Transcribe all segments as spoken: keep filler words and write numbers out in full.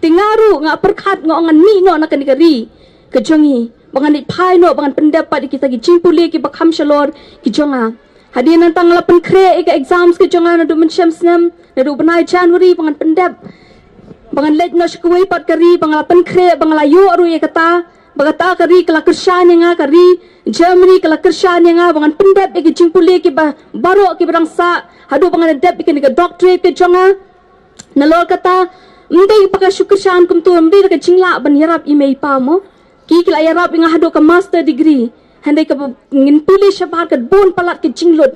Te nga ruh nga pyrkhat nga ong ngan mih noh na kane ka ri ka jong ngi ba ngan leit phai noh ba ngan pyndep pat ïa kita ki jingpule kiba kham shalor ki jong nga. Hadien nangta nga la pynkhreh ïa ka exams ka jong nga naduh mynshem snem, naduh bnai January ba ngan pyndep, ba ngan leit noh sha kawei pat ka ri, ba nga la pynkhreh, ba nga la ïoh ruh ïa kata, ba kata ka ri ka la kyrshan ïa nga, ka ri Germany ka la kyrshan ïa nga ba ngan pyndep ïa ki jingpule kiba baroh kiba dang sah haduh ba ngan dep ïa kane ka doctorate ka jong nga. Nalor kata, ym dei ba ka shu kyrshan kumto, ym dei da ka jinglah ban ïarap i mei i pa mo. Ki ki la ïarap ïa nga haduh ka master degree. Hynrei kaba ngin pule shabar ka bun palat ka jinglut.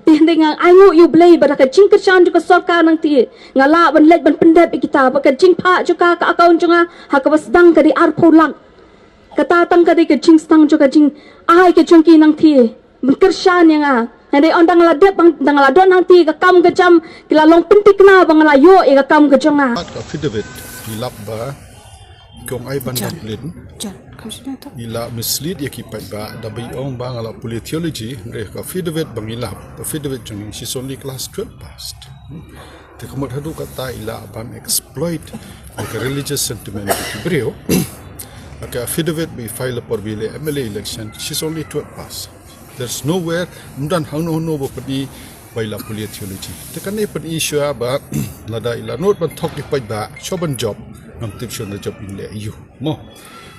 Te hynrei nga ainguh ïa U Blei ba da ka jingkyrshan jong ka sorkar nangta nga lah ban leit ban pyndep ïa kita, ba ka jingphah jong ka, ka account jong nga ha kaba sdang ka dei arphew lak. Kata tang ka dei ka jingsdang jong ka jingai ka jong ki nangta ban kyrshan ïa nga. Hynrei ynda nga la dep, ynda nga la don hangta ka kam ka jam, ki la long pynthikna ba nga la ïoh ïa ka kam ka jong nga. Ka affidavit i lap ba i ong ai ban dap lin. I la mislead ïa ki paidbah da ba i ong ba nga la pule theology, hynrei ka affidavit ba ngi lap, affidavit jong ngi, she's only class twelve passed. Te ka mut haduh katta i la ban exploit ïa ka religious sentiment ki briew. Ka affidavit ba i file por ba i leh M L A election, she's only twelve pass. There's nowhere, ym don hangno hangno ba pyni ba i la pule theology. Te kane pyni shuwa ba lada i la nud ban thok ïa paidbah, shuwa ban jop, ngam tip shuwa na jop in leh ïa u. Mo.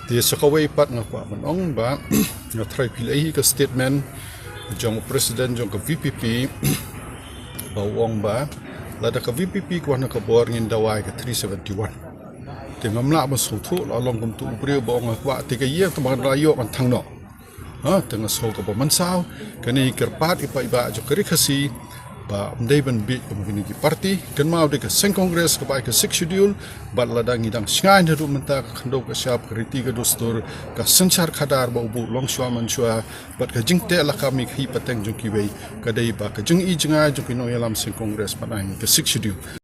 Te sa kawei pat nga kwah ban ong ba nga tharai phi la ïohi ka statement jong president jong ka V P P ba u ong ba lada ka V P P ka wan ha ka bor ngin dawa ïa ka three seventy-one. Te ngam lah ban sngewthuh la long kumta u briew ba ong nga kwah te ka ïing te ba ngan la ïoh ngan thang noh. Ha, te nga sngew kaba mynsaw, kane i kyrpad i paidbah jong ka Ri Khasi ba ym dei ban bieit kum kine ki party, kynmaw dei ka seng Congress kaba ai ka Sixth Schedule, bad lada ngi dang shngaiñ haduh mynta ka khyndew ka shyiap, ka riti ka dustur, ka synshar khadar ba u buh long shuwa man shuwa, bad ka jingteh lakam ïa ka hi pateng jong kiwei, ka dei ba ka jingi jngai jong ki nongïalam seng Congress ban ai ka Sixth Schedule.